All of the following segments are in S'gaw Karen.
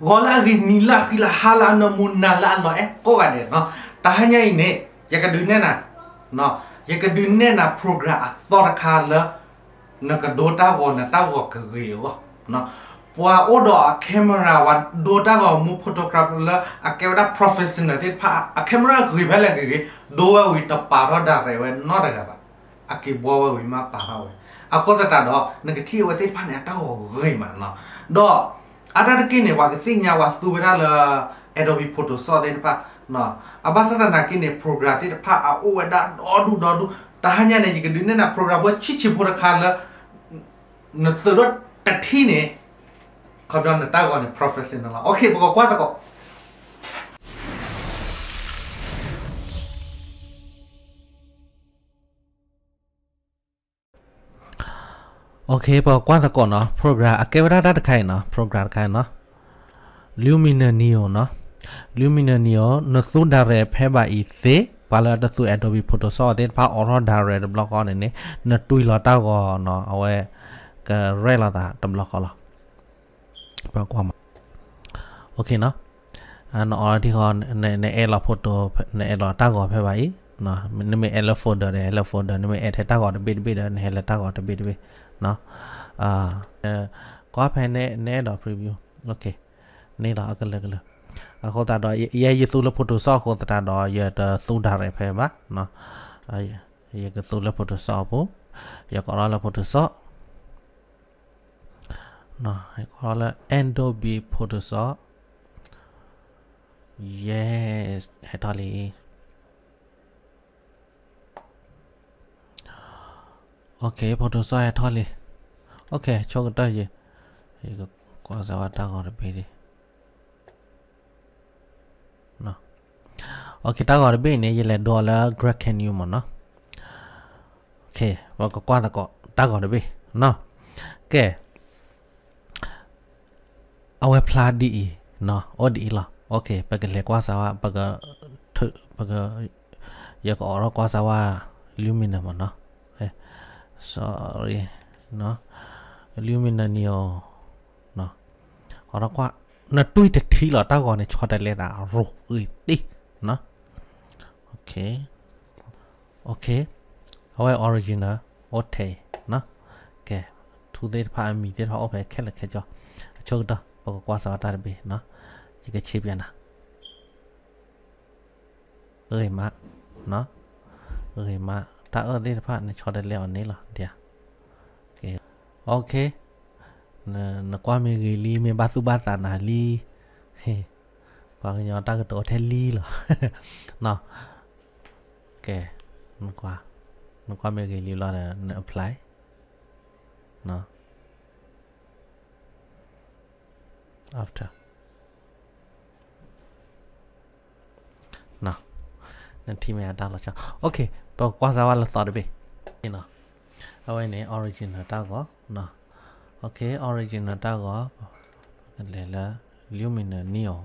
ဂီၤလၢအဂ့ၤ နံၤလၢအဃံလၤ ဟါလၢအနၢမူ နၤလၢအလီၤအဲၣ်ကိးဂၤဒဲးနီၤ. တဟါညါအံၤန့ၣ် ယကဒုးနဲၣ်နၤ, ယကဒုးနဲၣ်နၤ program အသီတခါလၢ နကဒိတၢ်ဂီၤ နတၢ်ဂီၤကဂ့ၤအဂီၢ်. ပှၤအိၣ်ဒီးအ camera ဝဲဒိတၢ်ဂီၤမူ photograph လၢအကဲဝဲဒၣ် professional သ့ၣ်တဖၣ် အ camera ဂ့ၤဖဲလဲၣ်ဂ့ၤဂ့ၤ ဒိဝဲဝံၤတပာ်ထီၣ် direct ဝဲနီတဂၤဘၣ်. အက့ၤဘှီဝဲဝံၤမ့ၢ်ပာ်ထီၣ်ဝဲ. အဃိသတးဒီး နကထံၣ်အဝဲသ့ၣ်တဖၣ်န့ၣ် အတၢ်ဂီၤဂ့ၤမးနီၤ. ဒီး အါတက့ၢ်န့ၣ် ပှၤကသ့ၣ်ညါပှၤသူဝဲဒၣ်လၢ Adobe Photoshop သ့ၣ်တဖၣ်, အဘၣ်ဆၣ်သနာ်က့န့ၣ် program သ့ၣ်တဖၣ်အအိၣ်ဝဲဒၣ်ဒီဒူၣ်ဒီဒူၣ်. တဟါညါန့ၣ် ယကဒုးနဲၣ်နၤ program ဖိဆံးဆံးဖိတခါလၢ နသုးဒီးတထံၣ်န့ၣ် ခီပညီနတၢ်ဂီၤန့ၣ် professional လီၤ. ပကကွၢ်သကိး. ပကကွၢ်သကိးနီၤ program အကဲဝဲဒၣ်တၢ်တခါအံၤနီၤ program တခါအံၤနီၤ Luminar Neo နီၤ Luminar Neo နသူ direct ဖဲဘၣ်အံၤသ့ ပှၤလၢအတသူ Adobe Photoshop သ့ၣ်တဖၣ်အိးထီၣ် direct တဘျီဃီန့ၣ်န့ၣ် နတွံၢ်လီၤတၢ်ဂီၤနီၤ အဝဲ ကရဲၣ်လီၤသးတဘျီဃီလီၤ. ပကွၢ်မး OK နီၤ နအိးထီၣ်ထံဃီ န add လီၤ photo န add လီၤတၢ်ဂီၤဖဲဘၣ်အံၤ နမ့ၢ် add လၢ folder ဒီး add လၢ folder နမ့ၢ် add ထဲတၢ်ဂီၤတဘ့ၣ်တဘ့ၣ်ဒီး နဟဲလၢတၢ်ဂီၤတဘ့ၣ်တဘ့ၣ် ကွၢ်ဖဲန add ဒီး preview OK န့ၣ်လီၤ အကလၢာ်ကလၢာ် အဃိသတးဒီး ယဲယသူလၢ Photoshop အဃိသတးဒီး ယတသူ direct ဖဲဘၣ် ယကသူလၢ Photoshop အပူၤ ယကအိးထီၣ်လၢ Photoshop ယကအိးထီၣ်လၢ Adobe Photoshop yes ဟဲထီၣ်လံ OK Photoshop ဟဲထီၣ်လံ OK ဆိကတၢၢ်ယ ယကကွၢ်စၢၤဝဲတၢ်ဂီၤတဘ့ၣ်လံ OK တၢ်ဂီၤတဘ့ၣ်အံၤန့ၣ် ယလဲၤဒိးလၢ Grad Canu မ့ၢ်နီၤ OK ပကကွၢ်သကိး တၢ်ဂီၤတဘ့ၣ်နီၤ ကဲ အဝဲဖျါဒ်အံၤနီၤ အိၣ်ဒ်အံၤလီၤ OK ပကလဲၤကွၢ်စၢၤဝဲ ပက ပက ယကအိးထီၣ်ကွၢ်စၢၤဝဲ Luminar မ့ၢ်နီၤ sorry နီၤ Luminar Neo နီၤ အိးထီၣ်ကွၢ် နတွံၢ်တထံၣ်လီၤ တၢ်ဂီၤန့ၣ် ဆီတလဲသး ရိၤအံၤတ့ၢ်နီၤ OK OK အဝဲ original အိၣ်ထဲအံၤနီၤ ကဲ ထူသ့ၣ်တဖၣ်အမံၤသ့ၣ်တဖၣ်အိၣ်ဖဲခဲလၢာ်ခဲဆ့ အဆိကတၢၢ် ပကကွၢ်စၢၤဝဲတၢ်တဘ့ၣ်နီၤ ယကဆ့ပၠးနၤ ဂ့ၤမး ဂ့ၤမး တၢ်အၢသ့ၣ်တဖၣ်န့ၣ် ဆီတလဲအီၤန့ၣ်လီၤ ဒ် OK နကွၢ်မ့ၢ်ဂ့ၤလံ မ့ၢ်ဘၣ်သူၣ်ဘၣ်သးနၤလံ ပှၤကညီတၢ်ကတိၤထဲလံလီၤ ကဲ နကွၢ်မ့ၢ်ဂ့ၤလံလီၤဒီး န apply after နထံၣ်မ့ၢ်အတၢ်လီၤဆီ OK ပကွၢ်စၢၤဝဲလၢသီတဘ့ၣ် အဝဲန့ၣ် original တၢ်ဂီၤ OK original တၢ်ဂီၤ ပကလဲၤလၢ Luminar Neo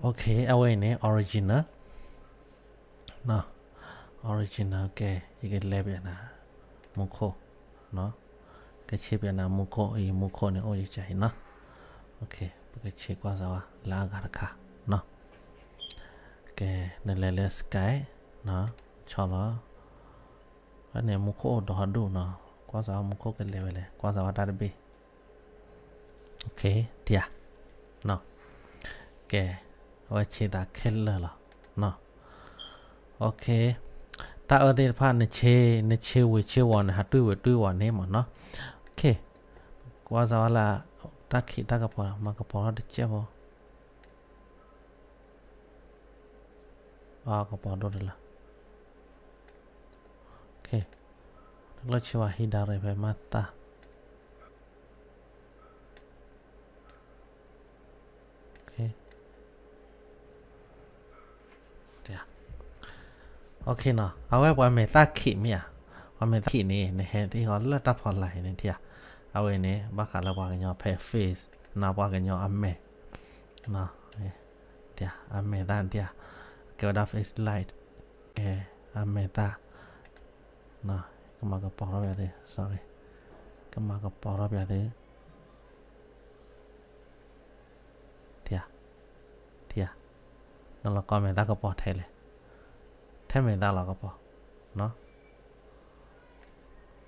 OK အဝဲအံၤန့ၣ် original original ကဲ ယကလဲၤပၠးနၤ မူခိၣ် ကဆ့ပၠးနၤမူခိၣ် ယမူခိၣ်န့ၣ်အိၣ်ယကၢအံၤနီၤ ပကဆ့ကွၢ်စၢၤဝဲလၢအဂၤတခါနီၤ ကဲ နလဲၤလၢ sky ဆီလီၤ ဖဲန့ၣ်မူခိၣ်အိၣ်ဒီးဟီဒူၣ်နီၤ ကွၢ်စၢၤဝဲမူခိၣ်ကလဲၤဝဲလဲၣ် ကွၢ်စၢၤဝဲတၢ်တဘ့ၣ် ကဲ အဝဲဆ့သးခဲလၢာ်လီၤ တၢ်အၢသ့ၣ်တဖၣ် နဆ့ နဆ့ဝ့ၤဆ့ဝီၤ နဟးတွံၢ်ဝ့ၤတွံၢ်ဝီၤန့ၣ်မ့ၢ်နီၤ ကွၢ်စၢၤဝဲလၢ တၢ်ခံးတၢ်ကပီၤ မၤကပီၤထီၣ်တကဲၢ်ဖိ ကပီၤဒိၣ်တလၢ တလိၣ်ဆ့ဝဲဟံးဒါရ့ၣ်ဖဲမၤသး အဝဲပှၤမဲာ်သၣ်ခံးမ့ၢ်ဧါ, ပှၤမဲာ်သၣ်ခံးန့ၣ် နဟဲထံၣ်ဃီလၢတၢ်ဖီလာ်န့ၣ်ထံၣ်ဧါ, အဝဲန့ၣ် ဘၣ်ဃးလၢပှၤကညီဖဲ face နီၤ ပှၤကညီအမဲာ် အမဲာ်သၣ်ထံၣ်ဧါ, ကဲဝဲဒၣ် face light ကဲ အမဲာ်သၣ် ကမၤကပီၤထီၣ်ဝဲသ့ sorry ကမၤကပီၤထီၣ်ပၠးသု, ထံဧါ, ထံဧါ, နလီၤကီမဲာ်သၣ်ကပီၤထဲလဲၣ်, ထဲမဲာ်သၣ်လီၤကပီၤ, နီၤ,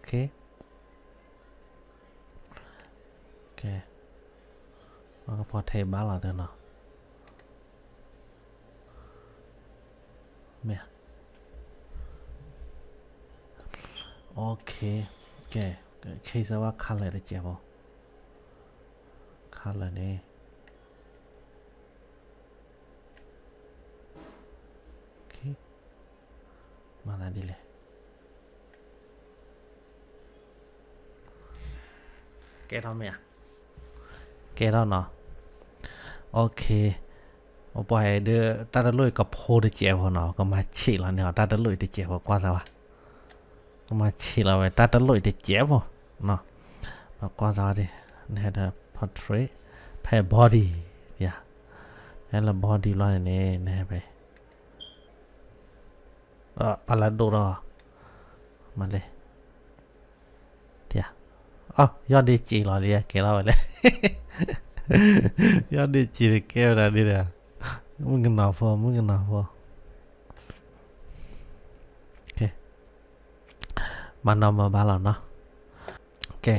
ကဲ, ကဲ, လီၤကပီၤထဲဘၣ်လီၤသုနီၤ, မ့ၢ် OK, ကဲ, ဆ့စဝါ color တစဲးဖိ, color န့ၣ်, မၤသးဒ်လဲၣ်, ကဲထီၣ်မ့ၢ်ဧါ, ကဲထီၣ်နီၤ, OK, ပှၤအံၤဒုး တၢ်တလိၣ်အံၤကဖိတစဲးဖိနီၤ, ကမၤဆံးလီၤန့ၣ်အီၤ တၢ်တလိၣ်အံၤတစဲးဖိ ကွၢ်စၢ်ဝဲ ကမၤဆံးလီၤဝဲ တၢ်တလိၣ်အံၤတစဲးဖိ, ပကွၢ်စၢ်ဝဲဒၣ်, နဟဲဒီး portrait, ဖဲ body, ယၤ, ဟဲလၢ body ဘျီန့ၣ်န့ၣ် နဟဲဖဲ, ပှၤလၢဒိၣ်ထီၣ်, မၤလဲၣ်, ယၤ, အိ ယီၢ်ဒ့စ့လီၤလံ ကဲထီၣ်ဝဲလဲၣ်, ယီၢ်ဒ့စ့တကဲဝဲဒၣ်ဒ်ဒီး, မုၣ်ကနီၤဖိ မုၣ်ကနီၤဖိ မၤနီၢ်မၤဘၣ်လီၤနီၤ, ကဲ,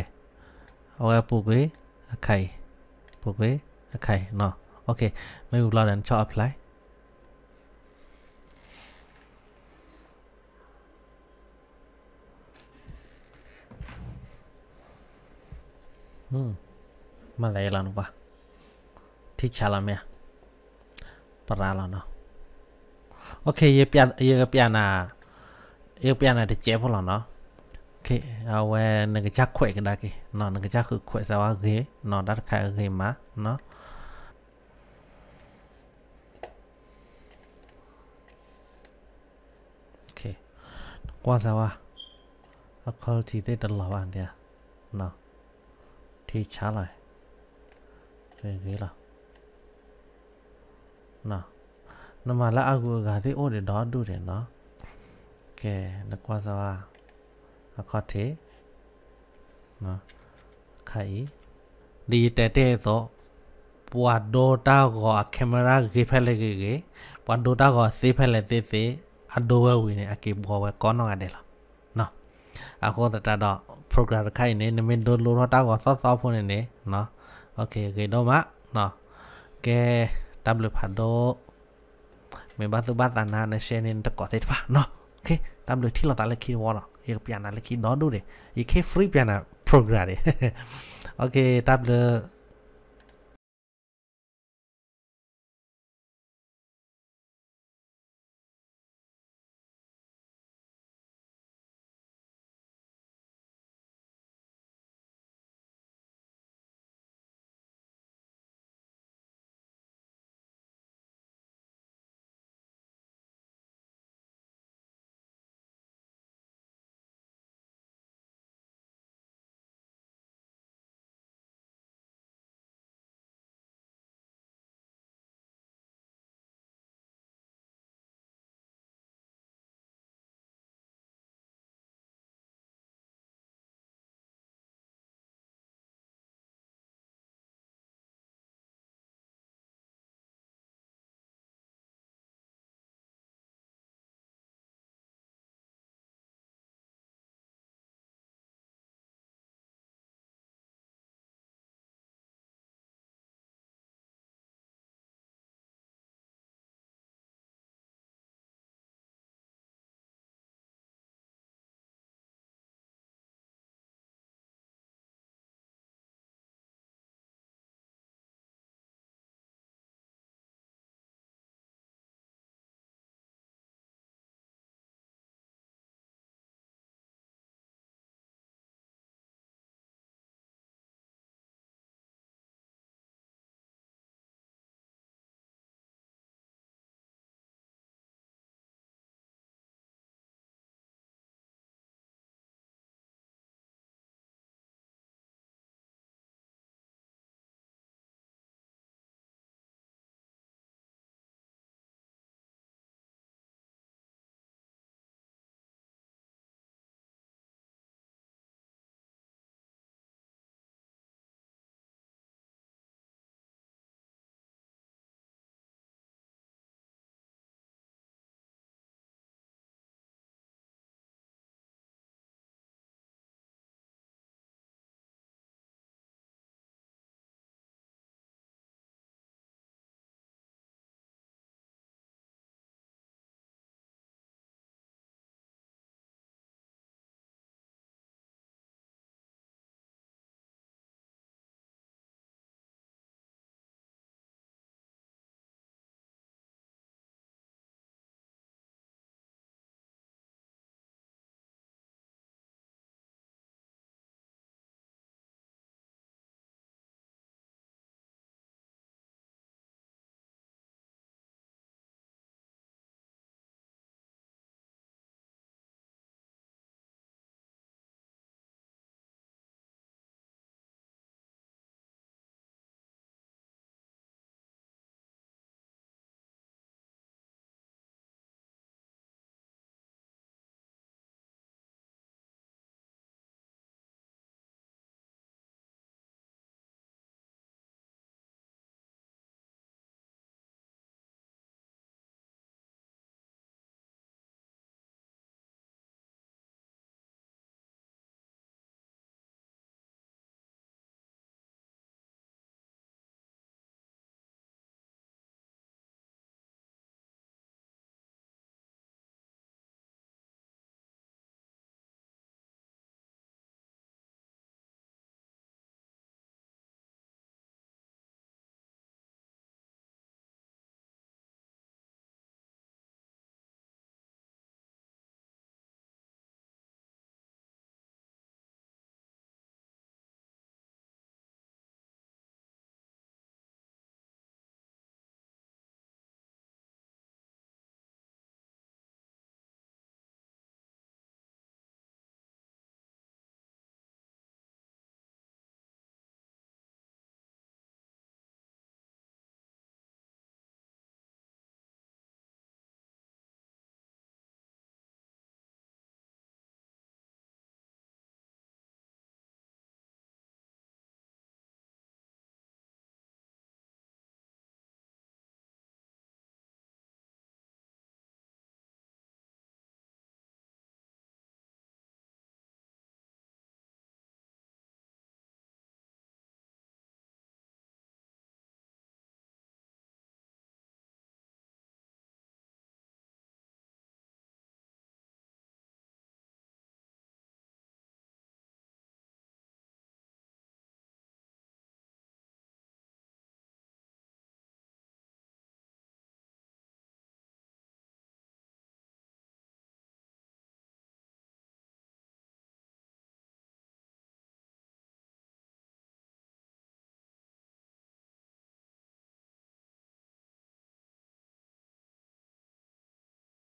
အဝဲပူၤကွံာ်, အခါအံၤ, ပူၤကွံာ်, အခါအံၤနီၤ, OK, မ့ၢ်ဝံၤဘျီဒီး နဆီၣ် apply မၤသးအံၤလီၤနကွၢ်, ထံဆးလီၤမ့ၢ်ဧါ, ပရၤလီၤနီၤ, OK, ယကပျးနၤ, ယကပျးနၤတစဲးဖိလီၤနီၤ, အဝဲ နကစၢ်ခွဲးကဒါက့ၤ, နကစၢ်ဃုခွဲးစၢ်ဝဲဂ့ၤနီၤ, တၢ်တခါအံၤဂ့ၤမးနီၤ ကွၢ်စၢ်ဝဲ, အ quality သ့ၣ်တလီၤဘၣ်ဒၣ်, ထံဆးလီၤ, ဂ့ၤဂ့ၤလီၤ, နမၤလၢအဂုၤအဂၤသ့ၣ်အိၣ်ဒံးဒီဒူၣ်ဒံးနီၤ, ကဲ, နကွၢ်စၢ်ဝဲ, အခီၣ်ထံး ခါအံၤ, ဒ်ယတဲတ့ၢ်အသိး, ပှၤဒိတၢ်ဂီၤအ camera ဂ့ၤဖဲလဲၣ်ဂ့ၤဂ့ၤ, ပှၤဒိတၢ်ဂီၤသ့ဖဲလဲၣ်သ့သ့, အဒိဝဲဝံၤန့ၣ် အက့ၤဘှီဝဲကိးနီၢ်ဂၤဒဲးလီၤ. အဃိသတးဒီး program တခါအံၤန့ၣ် နမ့ၢ်ဒိလိထီၣ်တၢ်ဂီၤသီသီဖိန့ၣ်န့ၣ်, ဂ့ၤဒိၣ်မး, ကဲ, တၢ်ဘျုးဖးဒိၣ် မ့ၢ်ဘၣ်သူၣ်ဘၣ်သးနၤ န share န့ၣ် နတကိးသ့ၣ်တဖၣ်နီၤ, တၢ်ဘျုးထံၣ်လိာ်သးလၢခံတဝီဒီး ယကပျးနၤလၢခံဒီဒူၣ်ဒံး, ယကဟ့ၣ် free ပျးနၤ program ဒံး, တၢ်ဘျုး